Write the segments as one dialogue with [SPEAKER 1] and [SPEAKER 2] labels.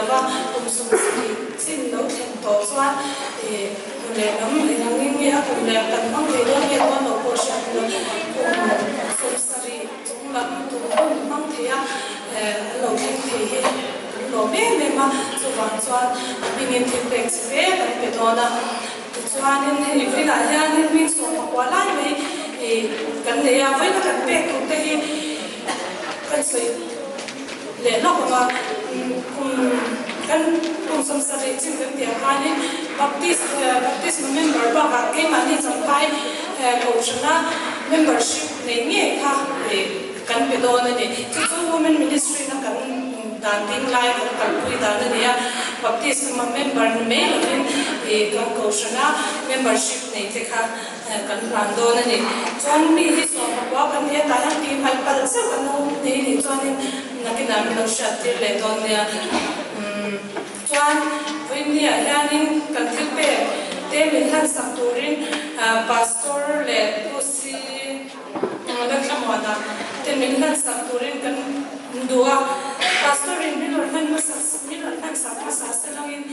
[SPEAKER 1] lova, kum 70 chin lo thlen tawh chuan kum leh lam eng angin nge a kum leh kan hmang thei dawn nge dawn lo pawh hriat lo, kum 70 chung lam tur hun hmang thei a an lo thleng thei hi kan lawm em em a, chuvang chuan a hmingin thil pek che ve kan pe dawn a. Tichuanin hei vawiinah hianin hming 19 lai mai kan nei a, vawiina kan pek tur te hi kan sawi leh lawk ang a, kum kan kum 70 chin kan tih ang khanin Baptist Baptisma member bakah keimahni Champhai Kohhrana membership nei ngei kha kan pe dawn a ni. Chu chu Women Ministry na kan dan ding lai kan kalpui dan a ni a, Baptisma member ni mai lovin kan Kohhrana membership nei te kha kan hlan dawn a ni. Chuan mi hi 19 kan ni a, tah hian tih hmaih palh zeuh an awm nei nih chuanin nakinah min lo hriat tir leh dawn nia. Chuan vawiinniah hianin kan thil pek te min hlansak turin Pastor leh Pu Si Lalthlamuana te min hlansak turin kan duh a. Pastor in min rawn hlan hmasa min rawn hlansak hmasa se langin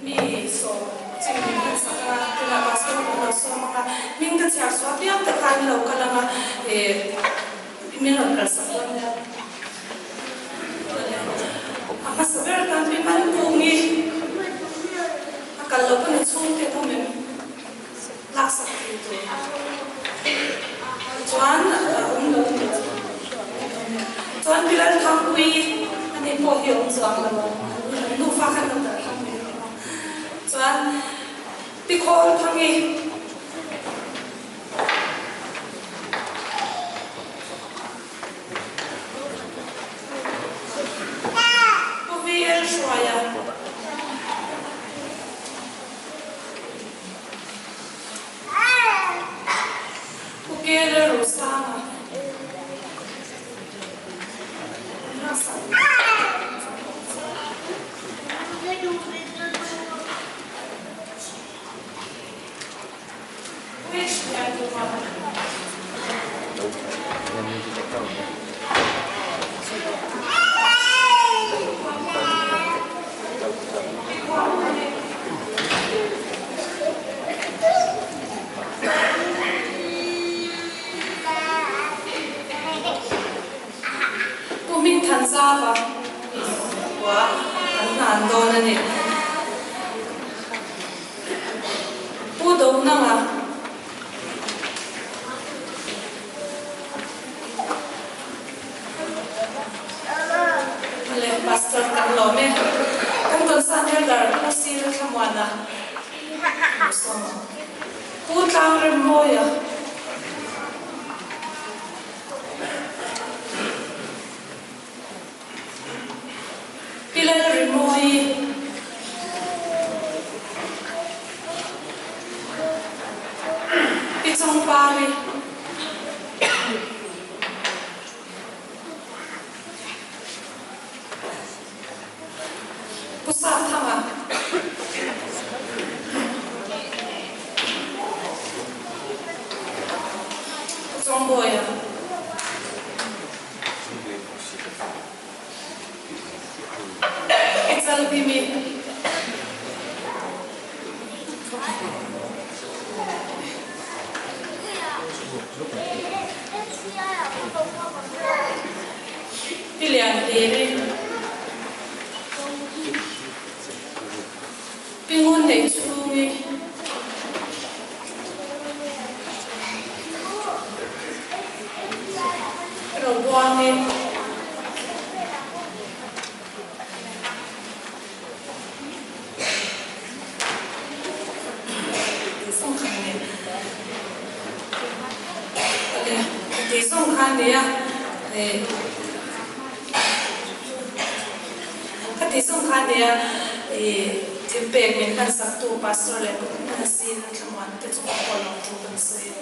[SPEAKER 1] mi sawm chin min hlansak anga tunah Pastor kan lo sawm anga hming ka chhiar suah piang te khan lo kal anga min rawn kalsak dawn nia. A hmasa ber tan pi man kungi a kal lo pawn a chhungte pawh min laksak thei tur chuan a awm lo a ni. Chuan pi Lalthangpuii ani pawh hi a awm chuang lo a, an nufa khan lo darh hlawm mai hlawm a. Chuan pi Khawlthangi. Pu VL Hruaia. Pu KL Rosanga. Pu Hmingthanzava khua an hlan dawn a ni. Pu Dohnanga. Awle Pastor kan lawm e. Kan concern elder Pu Sir Thlamuana Musawm. Pu Tlangremmawia. Pi Lalrimawii. Pi Chawngpari. Pu Sapthanga. Pu Chawngbawia. I cal timi Pi Lian Hliri, Pi Ngun Neih Chhungi, Robuangi. Tih zawng kha a ni a, ka tih zawng kha a ni a, thil pek min hlansak tu Pastor leh Pu Hmuna Sina thlamuan te chungah pawh lawmthu kan sawi.